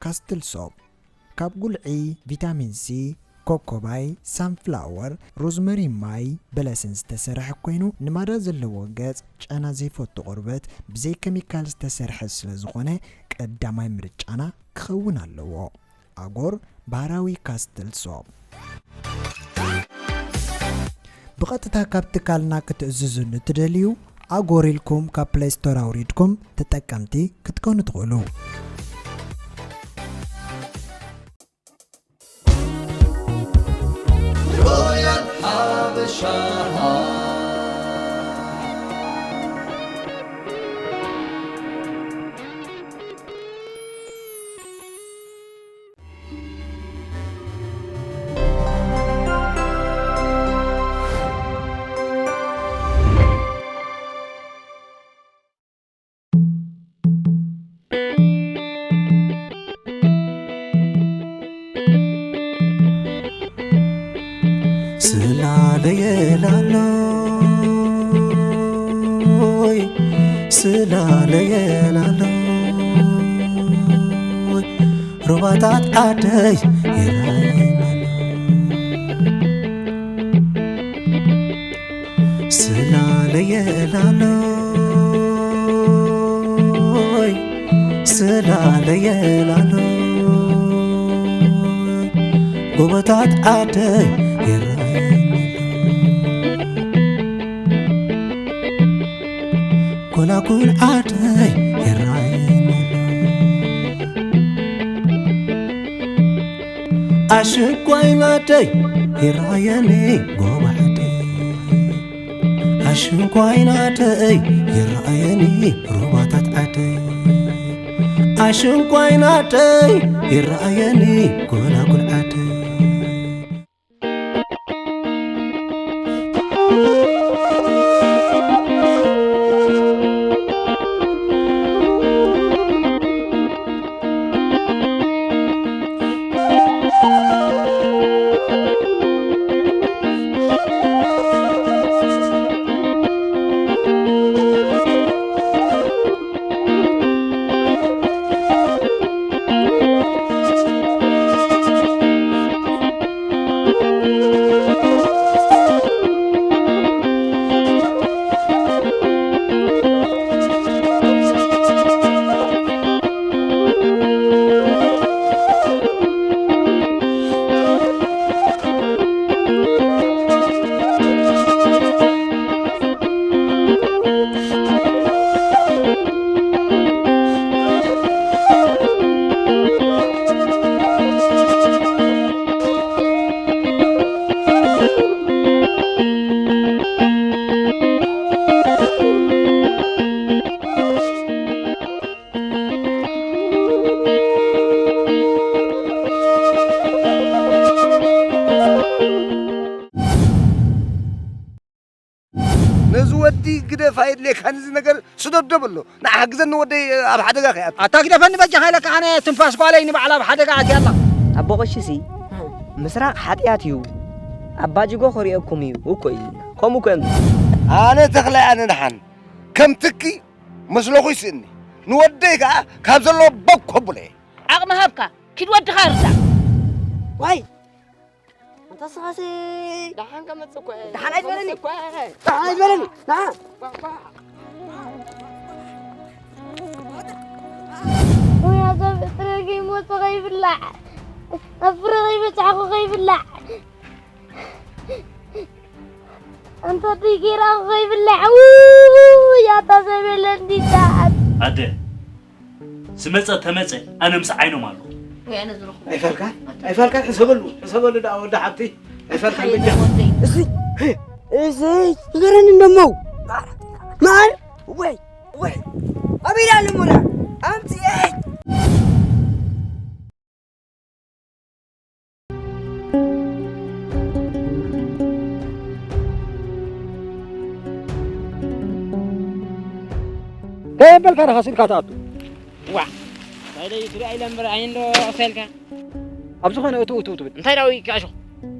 ካስትል ሶፕ ካብ ጉልዒ፣ ቪታሚን ሲ፣ ኮኮባይ፣ ሳንፍላወር፣ ሮዝመሪ፣ ማይ በለስን ዝተሰርሐ ኮይኑ፣ ንማዳ ዘለዎ ገጽ ጨና ዘይፈቱ ቆርበት ብዘይ ኬሚካል ዝተሰርሐ ስለ ዝኾነ ቀዳማይ ምርጫና ክኸውን ኣለዎ። ኣጎር ባህራዊ ካስትል ሶፕ። ብቐጥታ ካብ ትካልና ክትእዝዙ ንትደልዩ፣ ኣጎር ኢልኩም ካብ ፕለይ ስቶር ኣውሪድኩም ተጠቀምቲ ክትኮኑ ትኽእሉ። ሮያል ሓበሻ። ስላለየ ላሎይ፣ ስላለየ ላሎይ፣ ሩባታት ዓደይ ይረኣየና ኣሎ። ስላለየ ላሎይ፣ ስላለየ ላሎይ፣ ጎቦታት ዓደይ ይረኣየኒ ኣሎ። ጎላጉል ዓደይ ይረኣየኒ ኣሎ። ኣሽንኳይ ናተይ ይረኣየኒ ጎቦ ዓደይ። ኣሽንኳይ ናተይ ይረኣየኒ ሩባታት ዓደይ። ኣሽንኳይ ናተይ ይረኣየኒ ጎላጉል ዓደይ። ነዚ ወዲ ግደፍ፣ ኣየድልየካን እዚ ነገር፣ ስደዶ በሎ። ንዓ ሓግዘኒ ወደይ፣ ኣብ ሓደጋ ከይኣቱ። ኣታ ግደፈኒ በጃኻ ኢለካ፣ ኣነ ትንፋስ ጓለይ ንባዕላ ኣብ ሓደጋ ኣትያ ኣላ። ኣቦ ቀሺሲ፣ ምስራቕ ሓጢኣት እዩ፣ ኣባ ጅጎ ክርእየኩም እዩ እኮ ኢሉና። ከምኡ እኮ እዮም። ኣነ ተኽላይ ኣነ ደሓን ከም ትኪ መስለኹ ይስእኒ። ንወደይ ከኣ ካብ ዘለዎ ቦግ ከብሎ እየ። ዓቕሚ ሃብካ፣ ኪድ ወድኻ ርዳእ። ዋይ! ኣንታ ስኻሲ! ደሓን ከመጽእ እኮ እየ። ደሓን ኣይትበለኒ። ከመጽእ እኮ እየ። ደሓን ኣይትበለኒ። ደሓን። ወይ ኣዛ ፍረ ከይሞተ ከይብላዕ። ኣብ ፍረ ከይበጻሕኩ ከይብላዕ። ኣንታ ደይ ጌራ ከይብላዕ። ውይ፣ ኣታ ዘበለ እንዲታት። ኣደ፣ ዝመጸ ተመጸ፣ ኣነ ምስ ዓይኖም ኣለኹ። ወይ ኣነ ዝረኽቦ። ኣይፈልካን? ኣይፈልካን? ሕሰበሉ፣ ሕሰበሉ ደኣ ወዲ ሓብቲ። ኣይፈልካን ሓየለ ብጃ። ወደይ። እሱይ፣ እሱይ፣ ንገረኒ እንደሞ። ማር፣ ወይ፣ ወይ። ኣበይ ደኣ ኣሎ ሞላ? ኣምጽኤ። ከየበልካ ዲኻ ስኢልካ ትኣቱ? ዋ፣ እንታይ ደይ ትሪኣ ኢለ እምበር፣ ኣይንዶ ቐሰልካ። ኣብ ዝኾነ እቱ፣ እቱ፣ እቱ ብል። እንታይ ዳዊ ክኣሾ?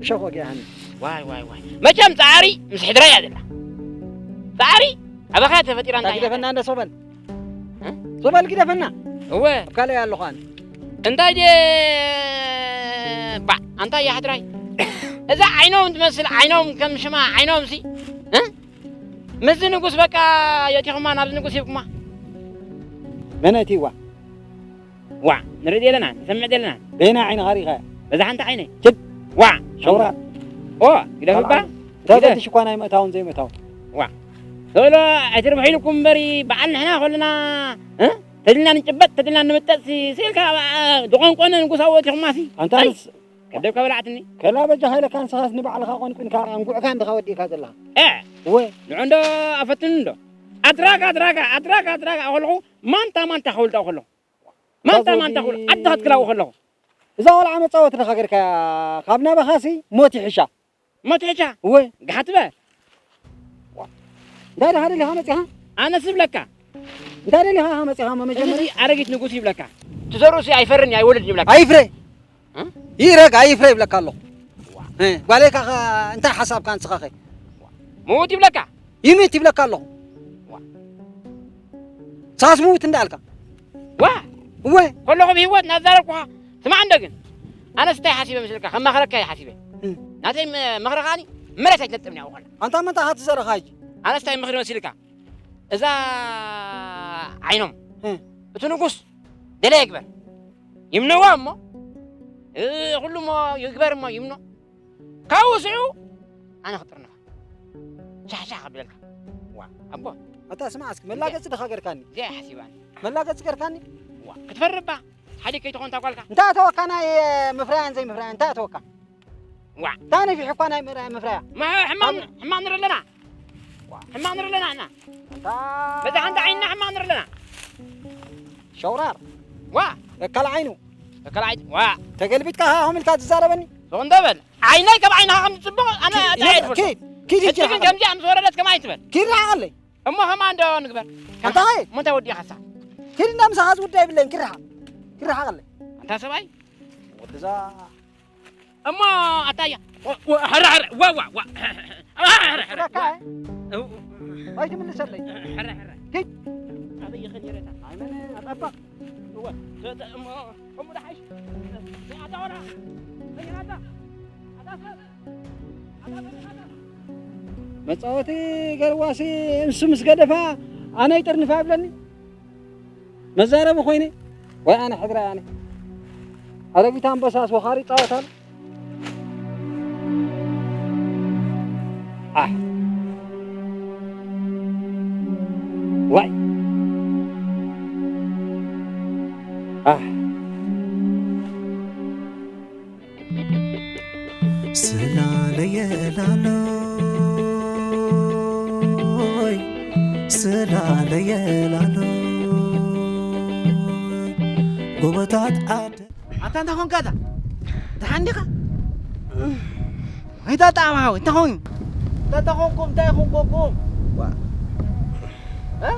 እሾኽ ወጊኣኒ። ዋይ፣ ዋይ፣ ዋይ። መቸም ጻዕሪ ምስ ሕድራ እያ ዘላ። ጻዕሪ ኣባኻ ተፈጢራ እንታይ እንታይ ግደፈና እያ? እንደ ሶበል። እ? ሶበል ግደፈና። እወ። ኣብ ካልእ ኣለኹ ኣነ። እንታይ ደ ባዕ ኣንታ እያ ሕድራይ እዛ ዓይኖም ትመስል ዓይኖም ከም ሽማ ዓይኖም ሲ እ? ምስዚ ንጉስ በቃ የእቲኹማ ናብዚ ንጉስ ሂብኩማ። መነቲዋ ዋ ንርኢ ዘለና ንሰምዕ ዘለና በይና ዓይንኻ ሪኻ በዛ ሓንቲ ዓይነይ ችድ ዋ ሸውራ ኦ ግደፍባ ተበድሽ እኳ ናይ ምእታውን ዘይምእታውን ዋ ቶሎ ኣይትርብሑ ኢልኩም እምበሪ በዓል ንሕና ከለና እ? ተድልና ንጭበጥ ተድልና ንምጠጥ ስኢልካ ድቆንቆነ ንጉሳዊ ወቲኹማሲ ኣንታንስ ከደብካ በላዕትኒ ከላ በጃኻ ኢለካ ንስኻስ ንባዕልኻ ቆንቁንካ ኣንጉዕካ እንድኻ ወዲእካ ዘለኻ እ እወ ንዑ እንዶ ኣፈትኑ እንዶ ኣድራጋ ኣድራጋ ኣድራጋ ኣድራጋ ከለኹ ማንታ ማንታ ከውልዳ ከለኹ ማንታ ማንታ ከውል ዓዲ ክትክላው ከለኹ እዛ ቆልዓ መፃወቲ ድኻ ገርካያ ካብ ናባኻሲ ሞት ይሕሻ ሞት ይሕሻ እወ ግሓትበ እንታይ ድኻ ደሊኻ መፂኻ ኣነ ስብለካ እንታይ ደሊኻ ኢኻ መፂኻ እሞ እዚ መጀመርያ ኣረጊት ንጉስ ይብለካ ትዘሩሲ ኣይፈርን ኣይወልድ ይብለካ ኣይፍረ እ? ይረግ ኣይፍረ ይብለካ ኣለኹ እ፣ ጓለይ ከ እንታይ ሓሳብካ ንስኻ ኸ ምውት ይብለካ ይምት ይብለካ ኣለኹ ሳስ ምውት እንዳልካ ዋ እወ ከለኹ ብህይወት እናዛረብኩኻ ስማዕ እንደ ግን ኣነስ እንታይ ሓሲበ ምስልካ ከማኽረካ እየ ሓሲበ እ። ናተይ ም- ምኽሪ ከዓኒ መሬት ኣይትነጥብን እያ ውኸላ ኣንታ መታ ክትዘረኻ ሕጂ ኣነስ እንታይ ምኽሪ መሲልካ እዛ ዓይኖም እ። እቲ ንጉስ ደለየ ይግበር ይምነዋ እሞ እ፣ ኩሉ እሞ ይግበር እሞ ይምኖ ካብኡ ስዑ ኣነ ክጥርንፋ ሻሕሻሕ ከብለልካ ዋ ኣቦ ኣታ ስማዕ እስኪ መላገፂ ድኻ ገርካኒ እዚኣ ሓሲባኒ መላገፂ ገርካኒ ዋ ክትፈርባ ሓዲ ከይትኾን ታጓልካ እንታይ ኣተወካ ናይ ምፍራያን ዘይምፍራያን እንታይ ኣተወካ ዋ እንታይ ነፊሑ እኳ ናይ ምፍራያ ምፍራያ ሕማቕ ንርኢ ኣለና ሕማቕ ንርኢ ኣለና እና እንታ በዛ ሓንቲ ዓይንና ሕማቕ ንርኢ ኣለና ሸውራር ዋ እካል ዓይኑ ተከልዓይ ዋ ተገልቢጥካ ከምልካ ትዛረበኒ ሱቕ እንደ በል ዓይነይ ከም ዓይንኻ ከም ዝፅብቕ ኣነ እንታይ ኣይፈልጦ ኪድ ኪድ ሕጂ ግን ከምዚኣ ምስ ወረደት ከማይ ትበል ኪድ ርሓቐለይ እሞ ከማ እንዶ ንግበር እንታይ እሞ እንታይ ወዲእኻሳ ኪድ እንዳ ምሳኻ ዝውዳ የብለይን ኪድ ርሓቕ ኪድ ርሓቐለይ ኣንታ ሰብኣይ ወድዛ እሞ ኣታያ ሕረ ሕረ ዋ ዋ ዋ ሕረ ሕረ ረካ ኣይትምልሰለይ ሕረ ሕረ ኪድ ኣበይ ይኸድ ይረታ ኣይመነ ኣጠባ እሙ ደሓሽ ኣታ ወራ ኣታ መፃወቲ ገርዋሲ እሱ ምስ ገደፋ ኣነ ይጥርንፋ ይብለኒ መዛረቢ ኮይነ ወይ ኣነ ሕድራ ኣነ ኣረጊት ኣንበሳስ ወኻሪ ይፃወት ኣሎ ኣሕ ዋይ ኣሕ ስላለየ ላሎይ ስላለየ ላሎይ ጎቦታት ዓደ ኣታ እንታይ ኾንካ እታ ደሓን ዲኻ ኣይታ ጣዕማ ሓወይ እንታይ ኾን እንታይ ተኾንኩም እንታይ ኾንኮኩም እ?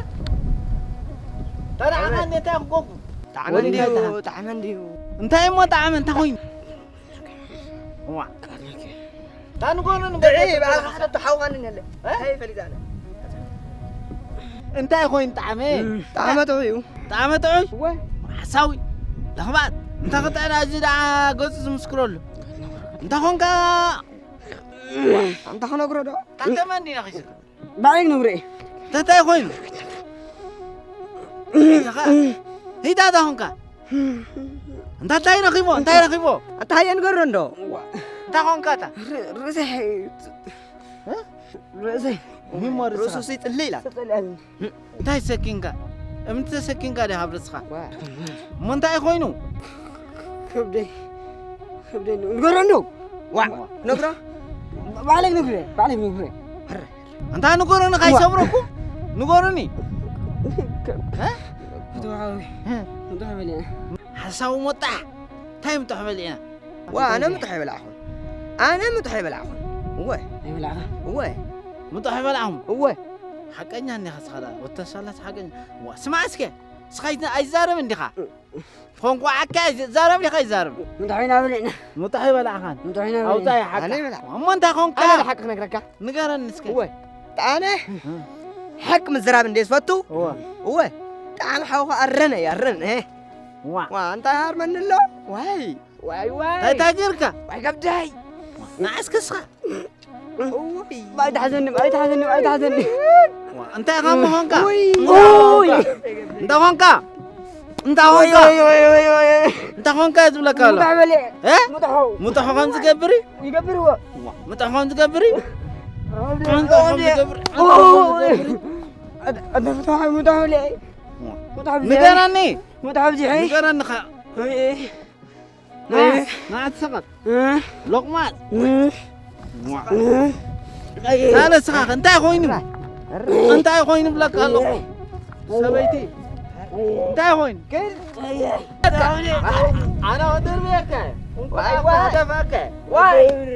እንታይ ደሓና እንታይ ኾንኮኩም ጣዕመ እንዲዩ ጣዕመ እንዲዩ እንታይ እሞ ጣዕመ እንታይ ኾይኑ ዋ ታንጎኑ ድዒ በዓል ሓደ ተሓውኻኒ ነለ እንታይ ፈሊጣ ኣነ እንታይ ኮይኑ ጣዕመ ጣዕመ ጥዑይ እዩ ጣዕመ ጥዑይ ወይ ሓሳዊ ለኽባጥ እንተ ክጥዕና እዚ ደኣ ገጹ ዝምስክረሉ እንተ ኾንካ ኣንታ ክነግሮ ዶ ካንተ መን ኢና ኺስካ ባዕለይ ክነግሮ እየ እንታይ ኮይኑ ሂታ እንታይ ኾንካ እንታይ እንታይ ረኺቦ እንታይ ረኺቦ ኣታ ሃየ ንገሮ እንዶ እንታይ ኾንካ እታ ርእሰይ ርእሰይ ርእሱ ይጥሊ ኢላ እንታይ ሰኪንካ እምንቲ ተሰኪንካ ዲ ካብ ርእስኻ እሞ እንታይ ኮይኑ ከብደይ ከብደይ ንገሮ እንዶ ዋ ነግሮ ባዕለይ ነግረ ባዕለይ ነግረ እንታ ንገሩኒ ካይሰብረኩም ንገሩኒ ተዋዊ ተዋበለ ሓሳዊ ሞጣሕ እንታይ ምጥሕ በሊዕና ዋ ኣነ ምጥሕ ይበላዕኹም ኣነ ምጥሕ ይበላዕኹም እወ ኣይበላዕኻ እወ ምጥሕ ይበላዕኹም እወ ሓቀኛ እኒኻ ስኻ ወተሳላት ሓቀኛ ስማዕ እስከ ስኻ ኣይዛረብ እንዲኻ ኾንኳዓካ ይዛረብ ዲኻ ይዛረብ ምጥሕ ኢና በሊዕና ምጥሕ ይበላዕኻን ምጥሕ ኢና ኣውፃ በሊዕና ይሓቃ ኣነ ይበላዕ እሞ እንታይ ኾንካ ኣነ ሓቂ ክነግረካ ንገረኒ እስከ እወ ኣነ ሓቂ ምዝራብ እንደ ዝፈቱ እወ እወ ጣዕሚ ሓውኻ ኣረነ እዩ ኣረነ ዋ እንታይ ሃርመኒ ኣሎ? ዋይ ዋይ ዋይ እንታይ ታገርካ? ዋይ ገብዳይ ንዓስክስኻ ኣይትሓዘኒ ኣይትሓዘኒ ኣይትሓዘኒ። እንታይ ኢኻ ምኾንካ? እንታይ ኾንካ? እንታይ ኾንካ? እንታይ ኾንካ ዝብለካ ኣሎ? ሙጣሕ በለ። እ? ሙጣሑ። ሙጣሑ ከም ዝገብር እዩ? ይገብርዎ። ሙጣሑ ከም ዝገብር እዩ? ሙጣሑ ከም ዝገብር እዩ? ኣደ ሙጣሑ ሙጣሑ በለ። ሙጣሑ ብዚሐ። ንገረኒ። ሙጣሑ ብዚሐ። ንገረኒ ኸ። ንዓ ትስቐጥ ሎቕማጽ። ታለ ስኻ እንታይ ኮይኑ? እንታይ ኮይኑ ብለካ ኣለኹ? ሰበይቲ እንታይ ኮይኑ? ኣነ ክድርብየካ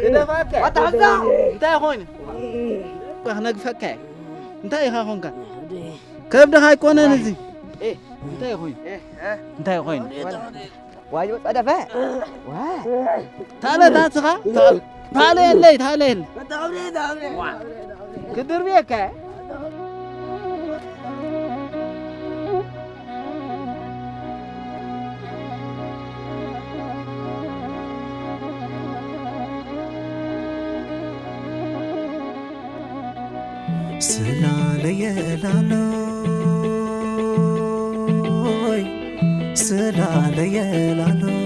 ክደፋካ ክደፋካ እንታይ ኮይኑ? ክነግፈካ እንታይ ኢኻ ኮንካ? ከብድኻ ኣይኮነን እዚ እንታይ ኮይኑ? እንታይ ኮይኑ? ዋይ ጸደፈ። ታለ ታትኻ ታለ የለይ ታለ የለ ክድርብየካ። ስላለየ እላለይ ስላለየ እላለይ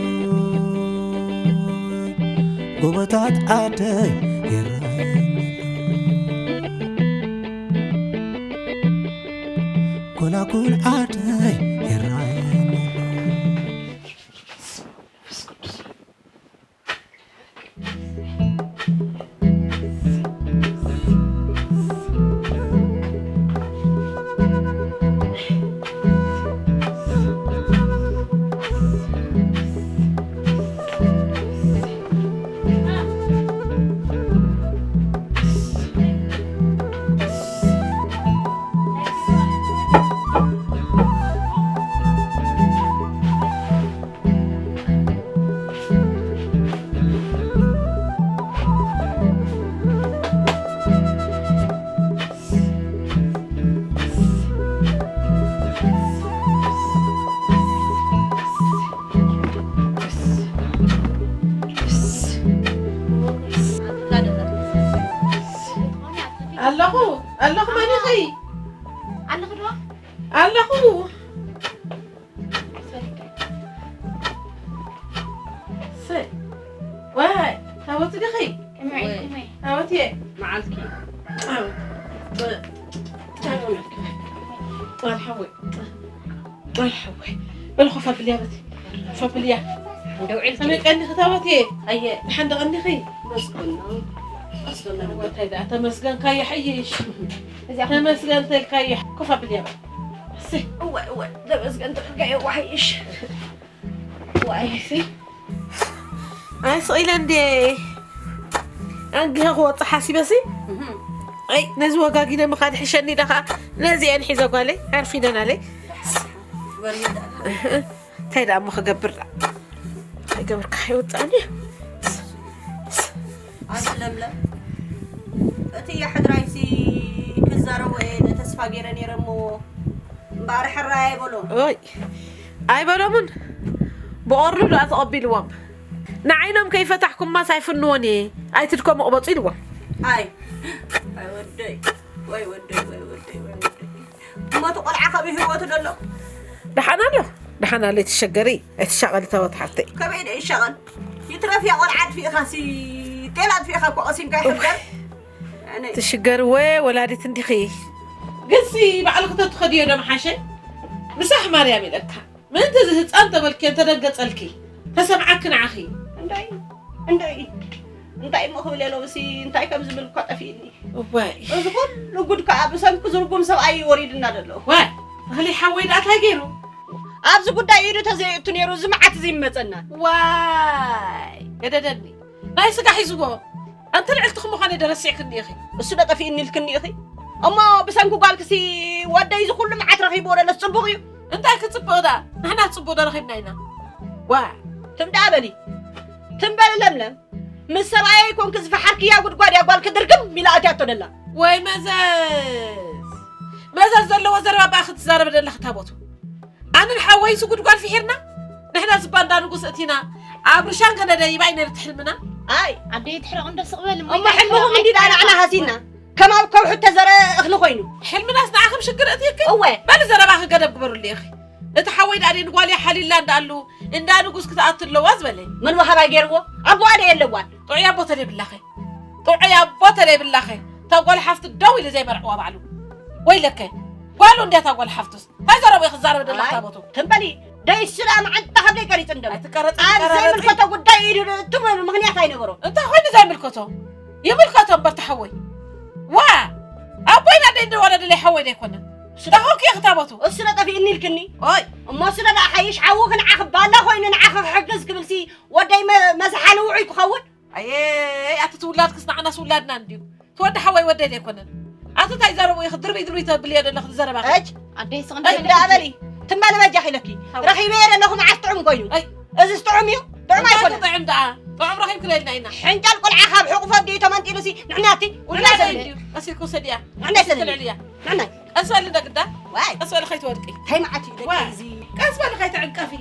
ጎቦታት ዓደይ ይረኣየኒ ጎላጉል ዓደይ ይረኣየኒ። ኣለኹ ኣለኹ መን ኢኺ ኣለኹ ዶ ኣለኹ ሰይ ዋይ ታቦት ዲኺ ታቦት እየ መዓልኪ ጣል ሓወይ ጣል ሓወይ በል ኮፍ ኣብልያ በቲ ኮፍ ኣብልያ ከመይ ቀኒኺ ታቦት እየ ኣየ ድሓን ዶ ቀኒኺ መስገን እንታይ ደኣ ተመስገንካ ይሕይሽ ተመስገን ተልካ ይሕ ኮፍ ኣብልያ በል እወ እወ ተመስገን ተልካ ይዋሕይሽ ዋይሲ ኣይ ስቕ ኢለ እንዴ ኣንግሀ ክወፅእ ሓሲበሲ ኣይ ነዚ ወጋጊነ ምኻድ ሕሸኒ ኢለ ከዓ ነዚ እየን ሒዘ ጓለይ ኣርፊደናለይ እንታይ ደኣ እሞ ክገብር ደኣ ኣይገብርካ ይወፅኣኒ ኣንቲ ለምለም እቲ የሕድራይሲ ክዛረቦ እየ ተስፋ ገይረ ነይረ እሞ እምበኣር ሕራይ ኣይበሎ ኦይ ኣይበሎምን ብቐርኑ ደኣ ተቐቢልዎም ንዓይኖም ከይፈታሕኩማስ ኣይፍንዎን እየ ኣይትድከሙ ቅበፁ ኢልዎም ኣይ ኣይ ወደይ ወይ ወደይ ወይ ወደይ ወይ ወደይ እሞ እቲ ቆልዓ ከመይ ህይወቱ ደሎ ደሓን ኣሎ ደሓን ኣሎ ኣይትሸገሪ ኣይትሻቐሊ ታወት ሓፍተይ ከመይ ደ ይሻቐል ይትረፍ ያ ቆልዓ ኣጥፊእኻሲ ጤል ኣጥፊእኻ እኮ ቀሲንካ ይሕበር ትሽገርወ ወላዲት እንዲኺ ግንሲ ባዕልኺ ተትኸድዮ ዶ ምሓሸ ምሳሕ ማርያም ኢለካ ምእንቲ እዚ ህፃን ተበልኪ እንተደገፀልኪ ተሰምዓኪ ንዓኺ እንታይ እንታይ እንታይ እሞ ክብል የለውሲ እንታይ ከም ዝብል እኳ ጠፊእኒ እዋይ እዚ ኩሉ ጉድ ከዓ ብሰንኪ ዝርጉም ሰብኣይ ወሪድና ዘሎ ዋይ ተኽሊ ሓወይ ደኣ እንታይ ገይሩ ኣብዚ ጉዳይ ኢዱ ተዘይእቱ ነይሩ እዚ መዓት እዚ ይመፀና ዋይ ገደደኒ ናይ ስጋ ሒዝዎ ኣንቲ ልዕልትኺ ምዃነ ዶ ረሲዕክኒ ኢኺ እሱ ዶ ጠፊእኒ ኢልክኒ ኢኺ እሞ ብሰንኪ ጓልክሲ ወደይ እዚ ኩሉ መዓት ረኺብዎ ደለስ ፅቡቕ እዩ እንታይ ክፅብቕ ደኣ ንሕና ፅቡቕ ዶ ረኺብና ኢና ዋ ትም ደኣ በሊ ትም በሊ ለምለም ምስ ሰብኣየይ ኮንኪ ዝፈሓርክያ ጉድጓድ እያ ጓልኪ ድርግም ኢላ ኣትያቶ ደላ ወይ መዘዝ መዘዝ ዘለዎ ዘረባ በኣ ክትዛረቢ ደለኺ ታቦቱ ኣነን ሓወይንሲ ጉድጓድ ፍሒርና ንሕና ዝባ እንዳ ንጉስ እቲና ኣብ ርሻን ከነደይባ እዩ ነርቲ ሕልምና። ኣይ ኣደይ ትሕረቕ እንዶ ስቕ በል እሞ እሞ ሕልምኹም እንዲ ዳና ዓና ሃሲና ከም ኣብ ከውሒ ተዘረ እኽሊ ኮይኑ። ሕልምናስ ንዓኽም ሽግር እትይክ እወ በሊ ዘረባኺ ገደብ ግበሩልይ ኢኺ። እቲ ሓወይ ደኣ ደይ ንጓል እያ ሓሊላ እንዳኣሉ እንዳ ንጉስ ክትኣቱ ኣለዋ ዝበለ። መን ወሃባይ ገይርዎ? ኣቦኣ ደይ ኣለዋን። ጥዑይ ኣቦ ተደይብላኸ ጥዑይ ኣቦ ተደይብላኸ እታ ጓል ሓፍቱ ደው ኢሉ ዘይመርዕዋ ባዕሉ። ወይለከ ጓሉ እንድያ እታ ጓል ሓፍቱስ። እንታይ ዘረቡ ኢኺ ትዛረቢ ደለኺ ኣይ፣ ታቦቱ? ትም በሊ ደይ ስላ መዓንጣ ካብ ደይ ቀሪጽ እንደም ኣይትቀረጽ፣ ኣብ ኣይትቀረጽ። ዘይምልከቶ ጉዳይ ኢዱ እትም ምኽንያት ኣይነበሮ። እንታይ ኮይኑ ዘይምልከቶ? ይምልከቶ እምበር ተሓወይ። ዋ ኣቦይና ደይ እንደወለደለይ ሓወይ ደይኮነ። ዳኾንክ ኢኺ ታቦቱ? እሱ ዶ ጠፊእኒ ኢልክኒ? ኦይ እሞ እሱ ዶ ደኣ ሓይሽ ሓዊ ክንዓኺ ባላ ኮይኑ ንዓኺ ክሕግዝ ክብልሲ ወደይ መ- መዝሓኒ ውዑይ ክኸውን? ኣየይ ኣቲ ትውላድክስ ንዓናስ ውላድና እንድዩ። ትወዲ ሓወይ ወደይ ዘይኮነን። ኣቲ እንታይ ዘረቡ ኢኺ ድርብይ ድርብይ ተብልዮ ዘለኺ ዘረባ። እጭ ኣደይ ስቕ እንዳ በሊ ትመሊ በጃኺ ኢለኪ ረኺበ እየ ዘለኹ መዓስ ጥዑም ኮይኑ ኣይ እዚ ጥዑም እዩ ጥዑም እንታይ ኣይኮነን ክጥዕም ደኣ? ጥዑም ረኺብክለልና ኢና። ሕንጫል ቆልዓ ካብ ሕቑፎ ኣዲኡ ተመንጢሉሲ ንሕናቲ ውላድ ንሕናይ ሰለኒ እንድዩ። ቀሲልኪ ውሰድያ። ንሕናይ ሰለኒ ንሕናይ ንሕናይ ቀስ በሊ ደግዳ። ዋይ ቀስ በሊ ከይትወድቂ። እንታይ መዓት እዩ ደቂ ዋይ እዚ ቀስ በሊ ከይትዕንቀፊ።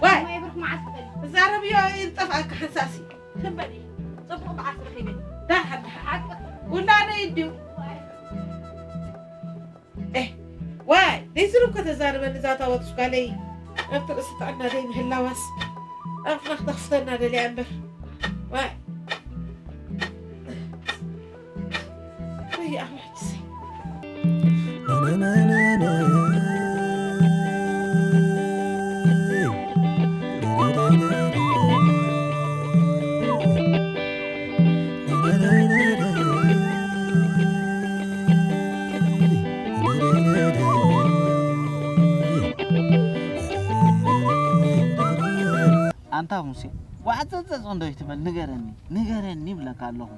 ዋይ ማይ ብርክ መዓት ትበሊ። ትዛረብዮ ይንጠፍኣካ ሓንሳእሲ። ትም በሊ። ጽቡቕ መዓልቲ ረኺበ። ዳሓ ዳሓ። ውላደይ እንድዩ። ኤህ፣ ዋይ ደይስሩ እኮ ተዛርበኒ እዛ ታወት ጓለይ። ኣብቲ ርእሲ ጥዕና ደይ ምህላዋስ ኣፍና ክተኽፍተና ደልያ እምበር። ዋይ ወይ ኣምላክ ኣንታ ሙሴ ዋዕፀፀፅ እንዶ ይትበል ንገረኒ ንገረኒ ይብለካ ኣለኹ።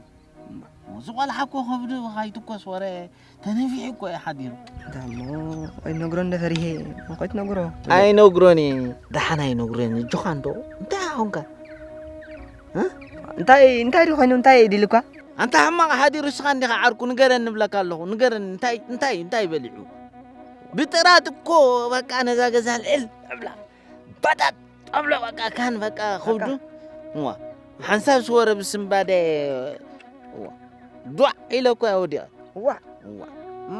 እዚ ቆልዓ እኮ ከብዱ ኻይትኮስ ወረ ተነፊሑ እኮ እዩ ሓዲሩ። እንታይ እሞ ኣይነግሮ እንደ ፈሪሄ እሞ ከይትነግሮ። ኣይነግሮን እየ ደሓን ኣይነግሮን እየ ጆኻ እንዶ እንታይ ኣኾንካ? እንታይ እንታይ ድዩ ኮይኑ እንታይ ድልኳ? ኣንታ ሕማቕ ሓዲሩ እስኻ እንዲኻ ዓርኩ ንገረኒ እብለካ ኣለኹ ንገረኒ እንታይ እንታይ እንታይ በሊዑ? ብጥራት እኮ በቃ ነዛ ገዛ ልዕል እብላ ባጣጥ ኣብሎ በቃ ካን በቃ ከብዱ እዋ ሓንሳብ ዝወረ ብስምባደ እዋ ዷዕ ኢለ እኮ እያ ወዲቐ እዋ እዋ እሞ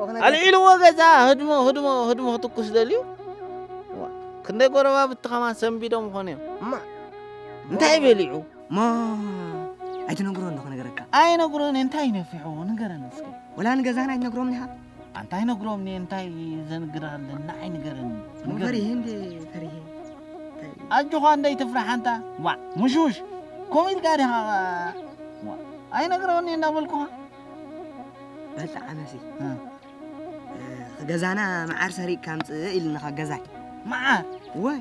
ክነግረካ ኣልዒልዎ ገዛ ህድሞ ህድሞ ህድሞ ክትኩስ ደልዩ እዋ ክንደይ ጎረባብቲ ከማን ሰንቢዶም ይኾኑ እዮም እማ እንታይ በሊዑ እሞ ኣይትነግሮን ዶ ክነግረካ ኣይነግሮን እንታይ ነፊሕዎ ንገረኒ እስኪ ወላ ንገዛና ኣይትነግሮም ኢኻ ኣንታ ኣይነግሮም እኔ እንታይ ዘንግር ኣለና ኣይንገረኒ ንገር ፈሪሄ እንዴ ፈሪሄ ኣጆኻ እንደይ ትፍራሕ ኣንታ ዋ ሙሽሙሽ ኮም ኢልካ ዲኻ ዋ ኣይነግረውኒ እንዳበልኩኻ በልዓ መሲ ገዛና መዓር ሰሪቅ ካምፅእ ኢልንኻ ገዛይ መዓር ወይ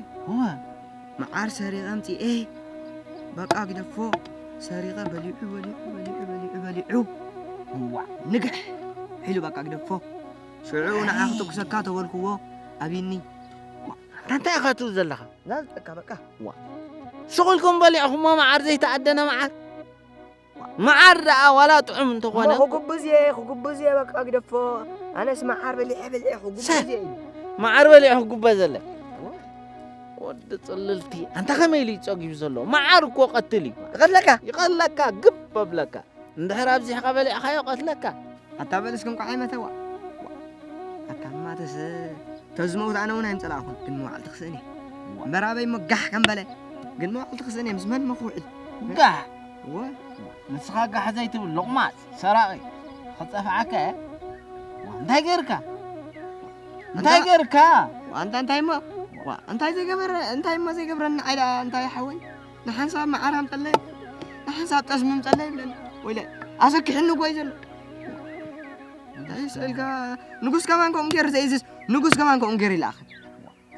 መዓር ሰሪቐ ኣምፂኤ በቃ ግደፎ ሰሪቐ በሊዑ በሊዑ በሊዑ በሊዑ በሊዑ እዋ ንግሕ ኢሉ በቃ ግደፎ ሽዑ ንዓ ክጥኩሰካ ተበልክዎ ኣብይኒ እንታይ ኢኻ ትብል ዘለኻ ዛዝጠካ በቃ ስቕ ኢልኩም በሊዕኹሞ መዓር ዘይተኣደነ መዓር መዓር ደኣ ዋላ ጥዑም እንተኾነ እሞ ክጉብዝ እየ ክጉብዝ እየ በቃ ግደፎ ኣነስ መዓር በሊዐ በሊዐ ክጉብዝ እየ ኢሉ መዓር በሊዑ ክጉበዘለ ወዲ ጽልልቲ ኣንታ ከመይ ኢሉ እዩ ጸጊቡ ዘሎ መዓር እኮ ቀትል እዩ ይቐትለካ ይቐትለካ ግብ ኣብለካ እንድሕር ኣብዚሕካ በሊዕካዮ ቀትለካ ኣታ በልስ ክንቋዕ ይመተዋ ኣታ ማተስ ተዝመውት ኣነ እውን ኣይምጸላእኹን ግን መዋዕል ትኽስእን እየ እምበር ኣበይ እሞ ጋሕ ከም በለ ግን መዋዕል ትኽስእን እየ ምስ መን እሞ ክውዕል ጋሕ ወ ንስኻ ጋሕ ዘይትብል ሎቕማጽ ሰራቒ ክጸፍዓካ እየ እንታይ ገይርካ እንታይ ገይርካ ኣንታ እንታይ እሞ እንታይ ዘይገበረ እንታይ እሞ ዘይገብረኒ ዓይዳ እንታይ ሓወይ ንሓንሳብ መዓር ኣምፀለይ ንሓንሳብ ጠስሚ ምፀለይ ይብለኒ ወይለ ኣሰኪሕኒ እኮ እዩ ዘሎ እንታይ ስእልካ ንጉስ ከማን ከምኡ ገይሩ ዘእዝዝ ንጉስ ከማን ከምኡ ገይሩ ይልኣኸ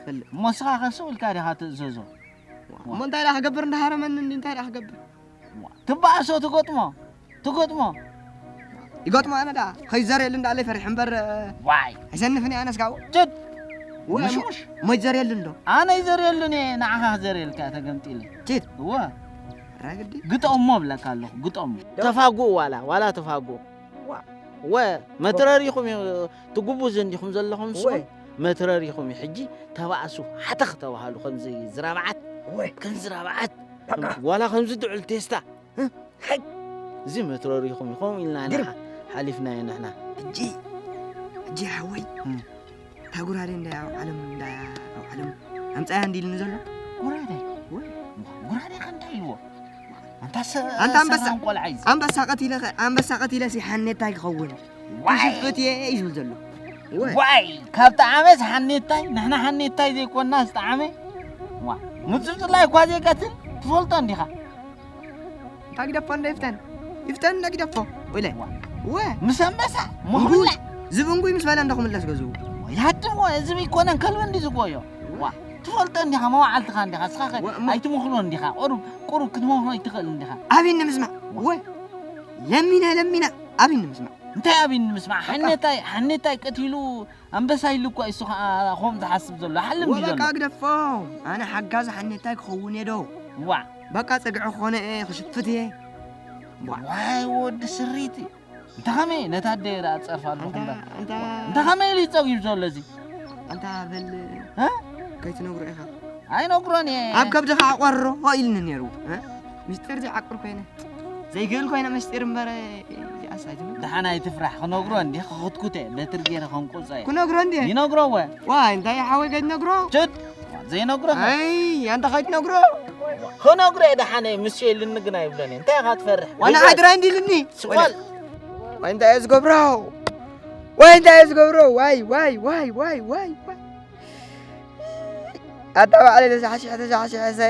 ፈልጥ እሞ ንስኻ ከ ስቕ ኢልካ ዲኻ ትእዘዞ እሞ እንታይ ዳ ክገብር እንዳሃረመኒ እንዲ እንታይ ዳ ክገብር ትበኣሶ ትገጥሞ ትገጥሞ ይገጥሞ ኣነ ዳ ከይዘርየሉ እንዳለይ ፈሪሕ እምበር ዋይ ኣይሰንፍን እየ ኣነስ ካብኡ ጭድ ምሽሙሽ መይት ዘርየሉ እንዶ ኣነ ይዘርየሉን እየ ንዓኻ ክዘርየልካ እየ ተገምጢለ ጭድ እወ ራግዲ ግጠሞ ብለካ ኣለኹ ግጠሞ ተፋጉ ዋላ ዋላ ተፋጉ ወ መትረሪኹም እዩ ትጉቡዝ እንዲኹም ዘለኹም ስኹም መትረር ኢኹም ሕጂ ተባእሱ ሓተኽ ተባሃሉ ከምዚ ዝራብዓት ወይ ከም ዝራብዓት በቃ። ዋላ ከምዚ ድዑል ቴስታ እ? ሕይ! እዚ መትረር ኢኹም ኢኹም ኢልና ኢና ግርም። ሓ- ሓሊፍናዮ ንሕና። ሕጂ ሕጂ ሓወይ እም። እታ ጉራዴ እንዳ ኣብ ዓለም እንዳ ኣብ ዓለም ኣምጻያ እንዲልኒ ዘሎ ጉራዴ ወይ ጉራዴ ከ እንታይ ኢልዎ ኣንታ ሰ- ኣንታ ኣንበሳ- ሰራም ቆልዓ እዩ። ኣንበሳ ቀቲለ ኸ- ኣንበሳ ቀቲለ ሲ ሓኔታይ ክኸውን ዋይ! ሽፍት እየ እዩ ዝብል ዘሎ ወይ ዋይ ካብ ጣዓመስ ሓኔታይ ንሕና ሓኔታይ ዘይኮና ዝጣዓመ ዋ ምጽጽላይ እኳ ዘይቀትል ትፈልጦ እንዲኻ እንታ ግደፎ እንደ ይፍተን ይፍተን እንደ ግደፎ ወለ ወ ምስ ኣንበሳ ምኹላ ዝብንጉይ ምስ በለ እንደ ክምለስ ገዝኡ ያድሞ እዚ ይኮነን ከልቢ እንዲ ዝጎዮ ዋ ትፈልጦ እንዲኻ መዋዓልትኻ እንዲኻ እስኻ ከ ወ- ሞ- ኣይትምኽሎ እንዲኻ ቁሩብ ቁሩብ ክትመኽሎ ኣይትኽእል እንዲኻ ኣብኒ ምስማዕ ወ ለሚነ ለሚነ ኣብኒ ምስማዕ እንታይ ኣብኒ ምስማዕ ሓኔታይ ሓኔታይ ቀቲሉ ኣንበሳ ኢሉ እኳ እሱ ከዓ ኸም ዝሓስብ ዘሎ ሓልም እዩ ወበቃ ዘሎ ግደፎ ኣነ ሓጋዚ ሓኔታይ ክኸውን እየ ዶ ዋ በቃ ፀግዒ ክኾነ እየ ክሽፍት እየ ዋይ ወዲ ስሪት እንተ ኸመይ ነታ ኣደ ደኣ ትጸርፋ ኣለኹ እንተ እምበር እንተ እንተ ኸመይ ኢሉ ይጸጉብ ዘሎ እዚ ኣንታ በል እ? ከይትነግሮ ኢኻ ኣይነግሮን እየ ኣብ ከብድኻ ኣቋርሮ ኢልኒ ነይሩ እ? ምስጢር ዘይዓቅር ኮይነ ዘይክእል ኮይነ ምስጢር እምበር እዚኣስ ኣይትብል ደሓን ኣይትፍራሕ ክነግሮ እንዲ ክኽትኩተ በትር ገይረ ከንቆጾ እየ ክነግሮ እንዲ ይነግሮ እወ ዋ እንታይ ሓወይ ከይትነግሮ ችድ ዘይነግሮ ኣይ ኣንተ ከይትነግሮ ክነግሮ እየ ደሓነ ምስ ልንግና ይብለኒ እንታይ ኢኻ ትፈርሕ ዋና ሓድራ እንዲ ኢልኒ ስቆል ወይ እንታይ እየ ዝገብሮ ወይ እንታይ እየ ዝገብሮ ዋይ ዋይ ዋይ ዋይ ዋይ ዋይ ኣታ ባዕለይ ተሳሕሲሐ ተሳሕሲሐ ሰ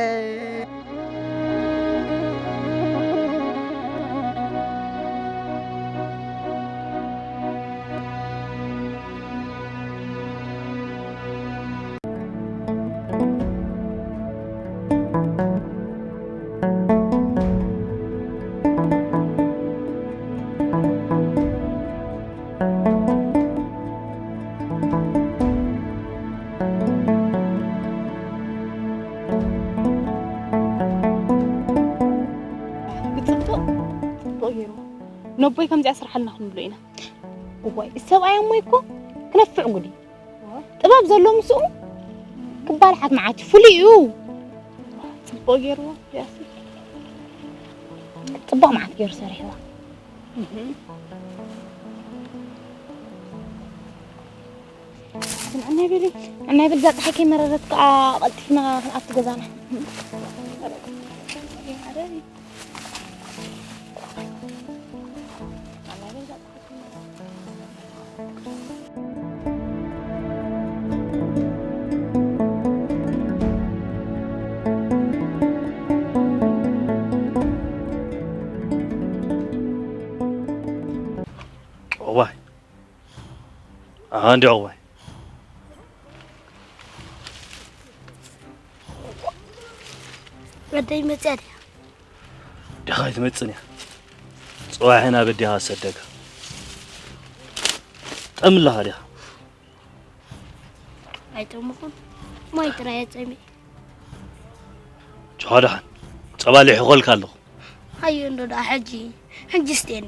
ብፅቡቕ ፅቡቕ ገይሩ ነቦይ ከምዚኣ ስርሓልና ክንብሎ ኢና እዋይ ሰብኣይ ኣሞይ እኮ ክነፍዕ ጉድ እዩ ጥበብ ዘሎ ምስኡ ክባልሓት መዓት ፍሉይ እዩ ጽቡቕ ገይርዎ ያሲ ጽቡቕ መዓት ገይሩ ሰሪሕዋ ስምዕና ይበሊ እና ይብል እዛ ፀሓይ ከይመረረት ከዓ ቀልጢፍና ክንኣቱ ገዛና እዋይ ኣሃ እንዲ እዋይ ወደይ መፅያ ድያ ዲኻ ኣይትመጽን እያ ጽባሕ ናብ ኣዴኻ ዝሰደካ ጠሚ ኣለኻ ዲኻ ኣይጠምኹን ማይ ጥራይ እየ ጸሚእ ጆኻ ደሓን ጸባ ልሒኾልካ ኣለኹ ኣዮ እንዶ ደኣ ሕጂ ሕጂ ስቴኒ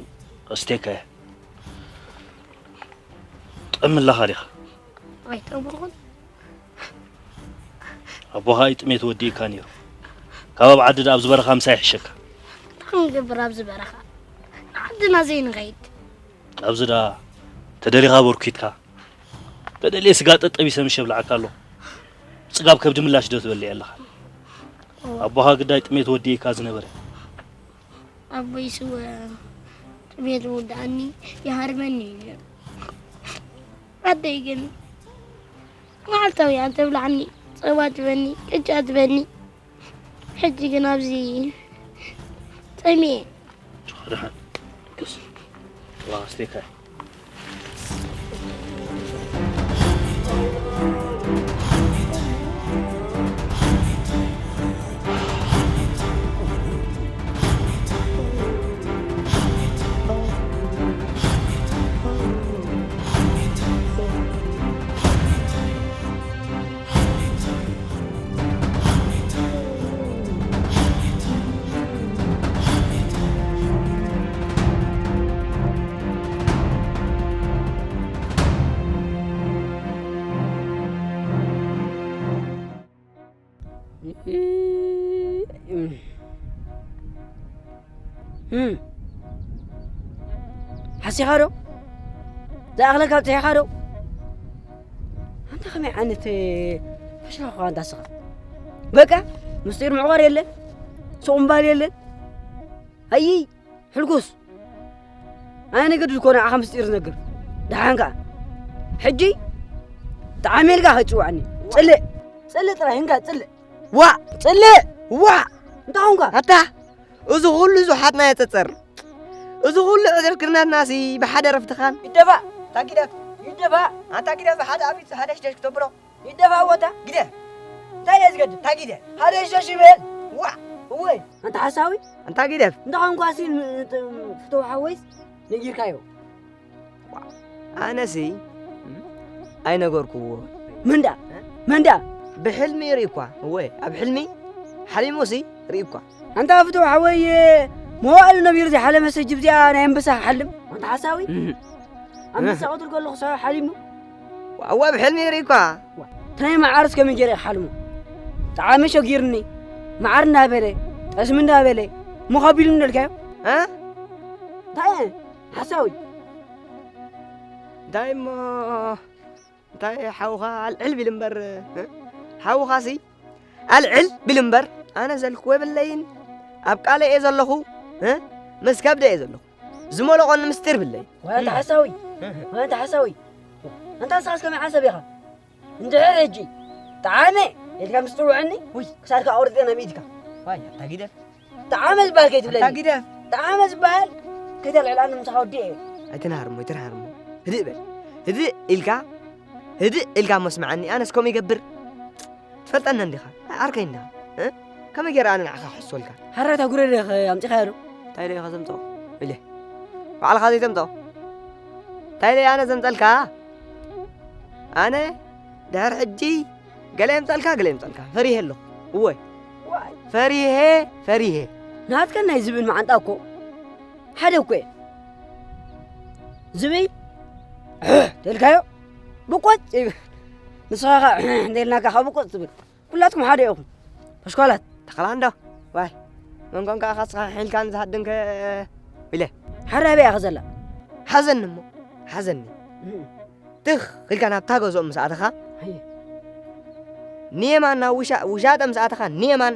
ኣስቴካ እየ ጠሚ ኣለኻ ዲኻ ኣይጠምኹን ኣቦኻ እዩ ጥሜት ወዲእካ ነይሩ ካብ ኣብ ዓዲ ኣብ ዝበረኻ ምሳይ ይሕሸካ እንታይ ክንገብር ኣብዚ በረኻ ንዓድና ዘይንኸይድ ኣብዚ ዳ ተደሊኻ በርኪትካ ተደልየ ስጋ ጠጠቢሰ ምሽ የብልዓካ ኣሎ ጽጋብ ከብዲ ምላሽ ዶ ትበልዕ ኣለኻ ኣቦኻ ግዳይ ጥሜት ወዲእካ ዝነበረ ኣቦይ ስወ ጥሜት ምውድኣኒ ይሃርመኒ እዩ ነይሩ ኣደይ ግን መዓልታዊ እያ ተብልዓኒ ጸባ ትበኒ ቅጫ ትበኒ ሕጂ ግን ኣብዚ ጠሚየ ደሓን ደስ ዋ ኣስቴካይ እም። ሓሲኻ ዶ? ዝኣኽለካ ኣብፅሒኻ ዶ? ኣንታ ከመይ ዓይነት ፈሽላኽ ኳ ኣንታ ስኻ? በቃ ምስጢር ምዕቋር የለን፣ ስቑምባል የለን። ኣይይ፣ ሕልኩስ። ኣነ ንግድ እኮ ንዓኻ ምስጢር ዝነግር። ደሓን ከኣ ሕጂ ጣዕሜልካ ከጭዋዕኒ። ጽልእ፣ ጽልእ ጥራይ እንካ ጽልእ። ዋ፣ ጽልእ፣ ዋ። እንታይ ኾንካ? ኣታ፣ እዚ ኹሉ ዙሓትና የጸጸር። እዚ ኹሉ ዕድርክርናትናሲ ብሓደ ረፍትኻን። ይደፋእ፣ ታጊደፍ፣ ይደፋእ። ኣታ ጊደፍ፣ ሓደ ኣፊት፣ ሓደ ሽደሽ ክተብሎ። ይደፋእ ወታ። ጊደፍ። እንታይ እየ ዝገድፍ? ታጊደፍ። ሓደ ሽደሽ ይበል። ዋ። እወይ። ኣንታ ሓሳዊ? ኣንታ ጊደፍ። እንታይ ኾንኳ ሲ ን-፣ ት-፣ ፍትው ሓወይስ ነጊርካዮ? ኣነሲ ኣይነገርኩዎ። መንዳ? መንዳ? ብሕልሚ ርኢኳ። እወ፣ ኣብ ሕልሚ ሓሊሙሲ ርኢኳ። ኣንታ ፍትው ሓወይ፣ መዋእሉ ነቢሩ ዘይሓለመ ሰጅብ እዚኣ ናይ ኣንበሳ ክሓልም? ኣንታ ሓሳዊ? እህ። ኣንበሳ ቀትል ከለኹ ሰ ሓሊሙ? ዋዋ፣ ብሕልሚ ርኢኳ። ዋ፣ ተናይ መዓርስ ከመይ ገይረ ክሓልሞ? ጣዕሚ ሸጊርኒ። መዓር እንዳበለ፣ ጠስሚ እንዳበለ፣ ምኸቢሉ እንደልካዮ? እ? እንታይ? ሓሳዊ። እንታይ እሞ፣ እንታይ ሓውኻ ኣልዕል ቢል እምበር፣ እ? ሓውኻሲ ኣልዕል ቢል እምበር፣ ኣነ ዘልክዎ የብለይን። ኣብ ቃለ እየ ዘለኹ፣ እ? ምስ ከብደ እየ ዘለኹ። ዝመለቖኒ ምስጢር ብለይ። ዋንታ ሓሳዊ፣ ዋንታ ሓሳዊ። ኣንታ ንስኻስ ከመይ ሓሳብ ኢኻ? እንድሕር ሕጂ ጠዓመ ኢልካ ምስ ትጽውዐኒ፣ ውይ፣ ክሳድካ ኣውርደ ናብ ኢድካ። ዋይ፣ ኣታ ጊደፍ። ጠዓመ ዝበሃል ከይትብለኒ። ኣታ ጊደፍ። ጠዓመ ዝበሃል ከይተልዕላኒ ምሳኻ ወዲኤ እየ። ኣይትንሃርሞ፣ ኣይትንሃርሞ። ህድእ በል። ህድእ ኢልካ፣ ህድእ ኢልካ እሞ ስምዓኒ። ኣነስ ከምኡ ይገብር። ትፈልጠኒ እንዲኻ። ዓርከይ እንዲኻ። እ? ከመይ ገይረ ኣነ ንዓኻ ክሕስወልካ? ሓራታ ጉረደ ኸ ኣምጺኻዮ ዶ? እንታይ ኢለ ኢኻ ዘምጽኦ? ኢለ። ባዕልኻ ዘይተምጽኦ? እንታይ ኢለ ኣነ ዘምጸልካ? ኣነ ድሕሪ ሕጂ ገለ የምጸልካ፣ ገለ የምጸልካ። ፈሪሄ ኣለኹ። እወ። ዋይ። ፈሪሄ፣ ፈሪሄ። ናትከን ናይ ዝብኢ መዓንጣ እኮ ሓደ እኮ እየ። ዝብኢ ተልካዮ ብቆጭ ይብል። ንስኻ ኸ እንተ ኢልናካ ካብ ብቆጭ ትብል። ኩላትኩም ሓደ ኢኹም። ፈሽኳላት። ተኸላንዶ። ዋይ። መንጎም ከኣ ካስኻ ሒልካን ዝሃድንከ ኢለ። ሓራይ ኣበይ ኢኻ ዘላ? ሓዘኒ እሞ። ሓዘኒ። እም። ትኽ ኢልካ ናብታ ገዝኦም ምስ ኣተኻ፣ ኣየ። ንየማን ናብ ውሻ-፣ ውሻጠ ምስ ኣተኻ ንየማን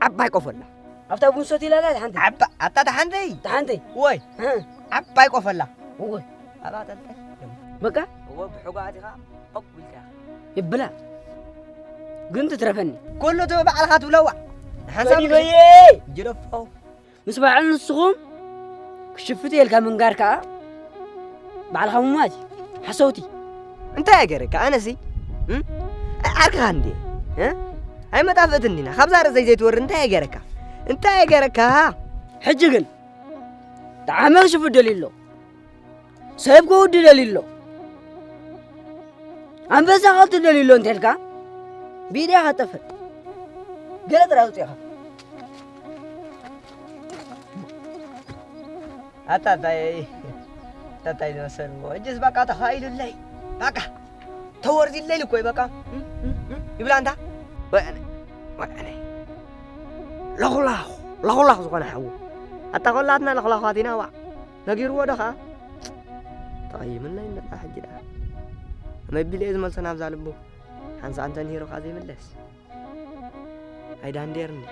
ዓባይ ቆፎ ኣላ። ኣብታ ቡን ሰትዩ ኢላ ኣላ፣ እታ ሓንቲ። ዓባ-፣ ኣታ እታ ሓንተይ? እታ ሓንተይ። ወይ። እ። ዓባይ ቆፎ ኣላ። ወይ። ኣብኣ ጠልጠል። በቃ? እወ፣ ብሕጓ ኣቲኻ፣ ኦቅ ኢልካ። ይብላ። ግን ትትረፈኒ። ኩሉ እቲ ባዕልኻ ትብለዋ። ሓንሳብ በይበየይ! ጅረፎ። ምስ በዓል ንስኹም ክሽፍት የልካ ምንጋር ከኣ ባዕልኻ ምሟት እዩ። ሓሰውቲ። እንታይ ኣገረካ? ኣነሲ፣ እም? ዓርክኻ እንዴ? እ? ኣይመጣፍእት እንዲና። ካብዛ ርእሰይ ዘይትወርድ እንታይ ኣገረካ? እንታይ ኣገረካ? ሕጂ ግን፣ ጠዓመ ክሽፍት ደልዩ ኣሎ። ሰብ ክውድ ደልዩ ኣሎ። ኣንበሳ ኸልቲ ደልዩ ኣሎ እንተልካ፣ ብኢድያ ኸጠፍእ። ገለ ጥራይ ኣውፂእኻ። ኣታ እንታይ፣ ኣታ እንታይ ዝመሰልዎ። እጅስ በቃ ተኻኢሉለይ። በቃ ተወርዲለይ ልኮይ በቃ። እም፣ እም፣ እም፣ ይብላ እንታ። ወያነ፣ ወያነ። ለኹላኹ፣ ለኹላኹ ዝኾነ ሓዉ። ኣታ ኾላትና ለኹላዃት ኢና ዋዕ። ነጊርዎ ዶ ኸዓ? ተቐይምና ይመጣ ሕጂ ደኣ። መቢል እየ ዝመልሶ ናብዛ ልቡ። ሓንሳእ እንተ ንሂሩ ኸዓ ዘይምለስ። ኣይዳንዴርኒ።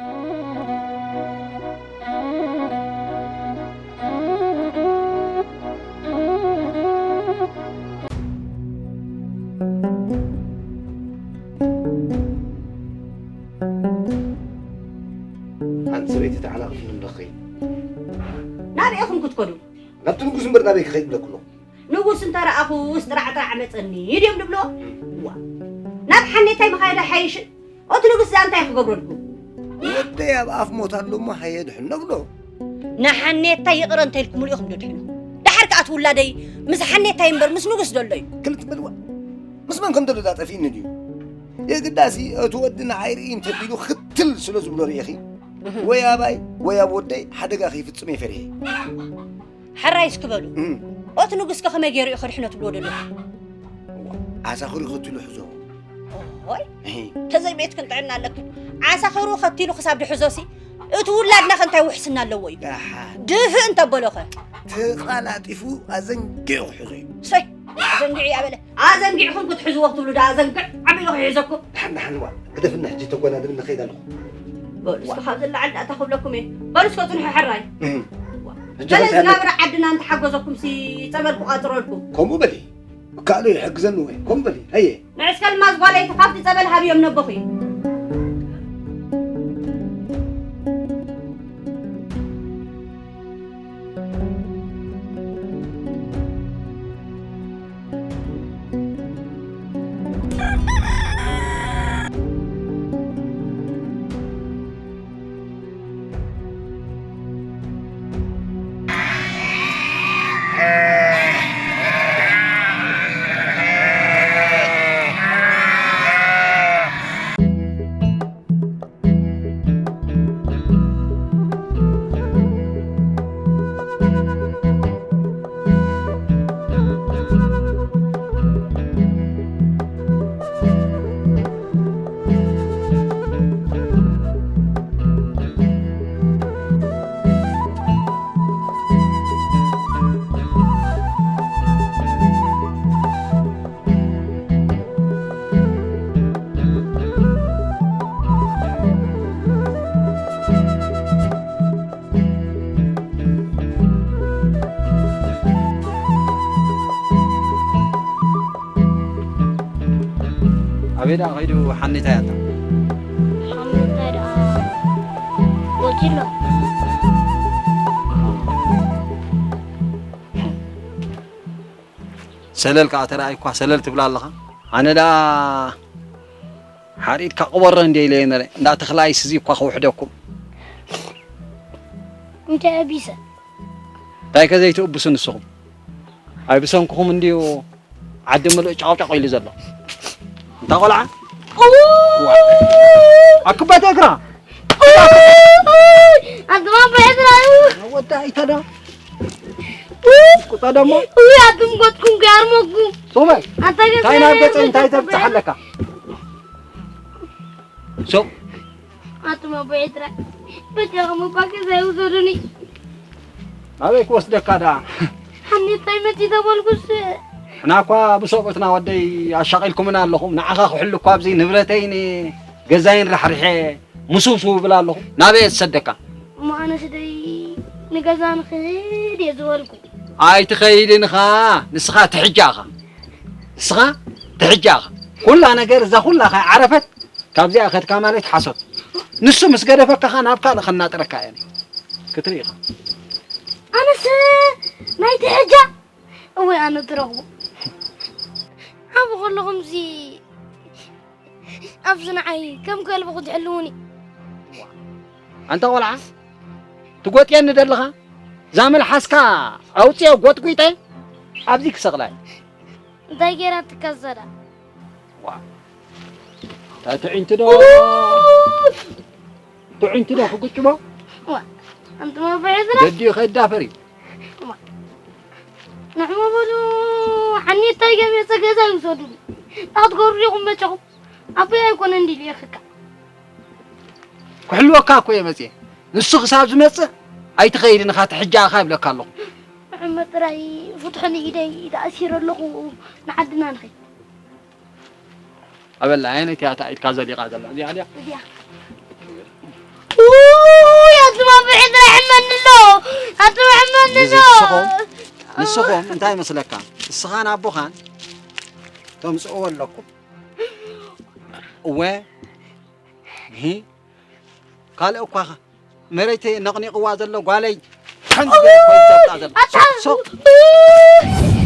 ሓንቲ ሰበይቲ ተዓናቒፍኒ ኣለኺ። ናበይ ኢኹም ክትከዱ? ናብቲ ንጉስ እምበር ናበይ ክኸይድ ብለኩ ኣለኹ። ንጉስ እንተ ረኣኹስ ጥራዕጥራዕ መጸኒ ድዮም ድብሎ? እዋ። ናብ ሓኔታይ ምኻየደ ሓይሽ። ኦቲ ንጉስ እዛ እንታይ ክገብረልኩ? ወደይ ኣብ ኣፍ ሞት ኣሎ እሞ ሃየ ድሕኖ ብሎ። ንሓኔታይ ይቕረ እንተ ኢልኩምሉ ኢኹም ዶ ድሕኑ? ደሓር ከኣ እቲ ውላደይ ምስ ሓኔታይ እምበር ምስ ንጉስ ዘሎ እዩ። ክልተ በልዋ። ምስ መን ከም ዘሎ ዳ ጠፊእኒ ድዩ? የግዳሲ እቲ ወዲ ንዓይ ርኢ እንተቢሉ ክትል ስለ ዝብሎ ርኢኺ? እህ። ወይ ኣባይ ወይ ኣብ ወደይ ሓደጋ ከይፍጽም እየ ፈሪሄ። ሕራይ እስኪ በሉ። እም። ኦቲ ንጉስከ ከመይ ገይሩ እዩ ከድሕኖ ትብልዎ ዘለኹ? ዓሳኽሩ ከቲሉ ሕዞ። ኦይ፣ እሂ። ተዘይ ቤትክን ጥዕና ኣለክን። ዓሳኽሩ ከቲሉ ክሳብ ድሕዞሲ፣ እቲ ውላድና ከ እንታይ ውሕስና ኣለዎ እዩ? ኣሓ። ድፍእ እንተበሎኸ? ተቐላጢፉ ኣዘንጊዑ ክሕዞ እዩ። ሰይ፣ ኣዘንጊዑ እያ በለ። ኣዘንጊዕኹም ክትሕዝዎ ክትብሉ ደኣ ኣዘንግዕ ኣቢሉ ክሕዘኩም። ደሓን፣ ደሓን፣ ዋ። ግደፍና፣ ሕጂ ተጎናድብኒ ከይድ ኣለኹ። በሉ፣ እስኪ ዋ። ካብ ዝለዓል ደኣ እንታይ ክብለኩም እየ? በሉ፣ እስከ ጽንሑ ሕራይ። እህ። ዋ። ሕጂ በለ፣ እንታይ ኣለካ? ዝናብራ ዓድና እንተሓገዘኩም ሲ ጸበል ክቋጽረልኩም። ከምኡ በሊ። እካኣሎ ይሕግዘኒ ወይ? ከምኡ በሊ። ሃየ። ንዕስከ ልማዝ ጓለይቲ ካብቲ ጸበል ሃብዮም ነቦኺ። ኣበይ ደኣ ከይዱ ሓኒታይ ኣታ? ሓኒታይ ደኣ ወጺሎ። ሰለል ከኣ ተራእይ እኳ ሰለል ትብላ ኣለኻ። ኣነ ደኣ ሓሪድካ ቅበሮ እንደ ኢለ ነረ። እንዳ ተኽላይስ እዚ እኳ ክውሕደኩም። እንታይ ኣቢሰ? እንታይ ከ ዘይትእብሱ ንስኹም? ኣይ ብሰንክኹም እንድዩ ዓዲ ምሉእ ጫቕጫቕ ኢሉ ዘሎ። እንታ ቆልዓ? ዋ። ኣክባት እግራ። ኣንተ ማበ እግራ እዩ። ወዳ ኣይታዳ። ቁጣ ደሞ። ውይ፣ ኣቱም ጎትኩም ጋርመኩም። ሶማይ። ኣንታ ገዛ እንታይ ናብ ገጸ እንታይ ተብጽሕ ኣለካ? ሶ ኣቱም ኣቦ ኤርትራ፣ በጃኹም እባ ገዛይ ውሰዱኒ። ኣበይ ክወስደካ ደኣ? ሓኒታይ መጺ ተበልኩስ። ንሕና እኳ ብሰብኡትና ወደይ ኣሻቒልኩምና ኣለኹም። ንዓኻ ክሕሉ እኳ ኣብዚ ንብረተይን ገዛይን ራሕሪሐ ምስውስው ይብል ኣለኹ። ናበይ እየ ዝሰደካ? እሞ ኣነስ ደይ ንገዛ ንኽድ እየ ዝበልኩ። ኣይትኸይድን ኢኻ። ንስኻ ትሕጃ ኢኻ። ንስኻ ትሕጃ ኢኻ። ኩላ ነገር እዛ ኩላ ከይዓረፈት ካብዚኣ ከድካ ማለት ሓሶት። ንሱ ምስ ገደፈካ ኸኣ ናብ ካልእ ከናጥረካ እየ። ክትርኢ ኢኻ። ኣነስ ናይ ትሕጃ እወ ኣነ ትረኽቦ። ዓቢ ከለኹምሲ ኣብዚ ንዓይ ከም ከልቢ ክትሕልዉኒ። ኣንታ ቆልዓ፣ ትጎጥየኒ ደለኻ? እዛ መልሓስካ ኣውፅኦ ጎጥጒጠ ኣብዚ ክሰቕላ እየ። እንታይ ገይራ ትከሰዳ? ዋ፣ እታ ትዕንቲ ዶ? ትዕንቲ ዶ ክጉጭሞ? ዋ፣ ኣንቱም ኣቦ ኤርትራ። ገዲኡ ከይዳፈር እዩ። ዋ፣ ንሕሞ በሉ፣ ሓኒታይ ገመጸ ገዛ ይውሰዱ። ኣትገብሩ ዲኹም መጨኹም? ኣቦይ ኣይኮነ እንዲ ልኢኽካ። ክሕልወካ እኮ እየ መጽየ። ንሱ ክሳብ ዝመጽእ ኣይትኸይድን ኢኻ፣ ትሕጃ ኢኻ ይብለካ ኣለኹ። ንሕሞ ጥራይ ፍትሑ ንኢደይ ተኣሲረ ኣለኹ፣ ንዓድና ንኸይድ። ኣበላ፣ ኣየነይቲ እያ እታ ኢድካ ዘሊቓ ዘላ? እዚኣ ድያ? እዚኣ። ውይ፣ ኣቱም ኣቦ ኤርትራ ይሕመኒ ኣሎ። ኣቱም ይሕመኒ ኣሎ። ንስኹም፣ ንስኹም እንታይ ይመስለካ? ንስኻን ኣቦኻን ተምጽእዎ ኣለኩም። እወ፣ እሂ፣ ካልእ እኳ መሬት ነቕኒቕዋ ዘሎ ጓለይ፣ ሓንቲ ገለ እኮ እዩ ዘብጣ ዘሎ። ኣታ ሶ-፣ ሶ-፣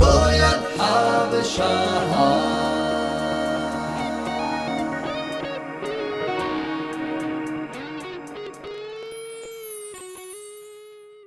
ሮያል ሓበሻ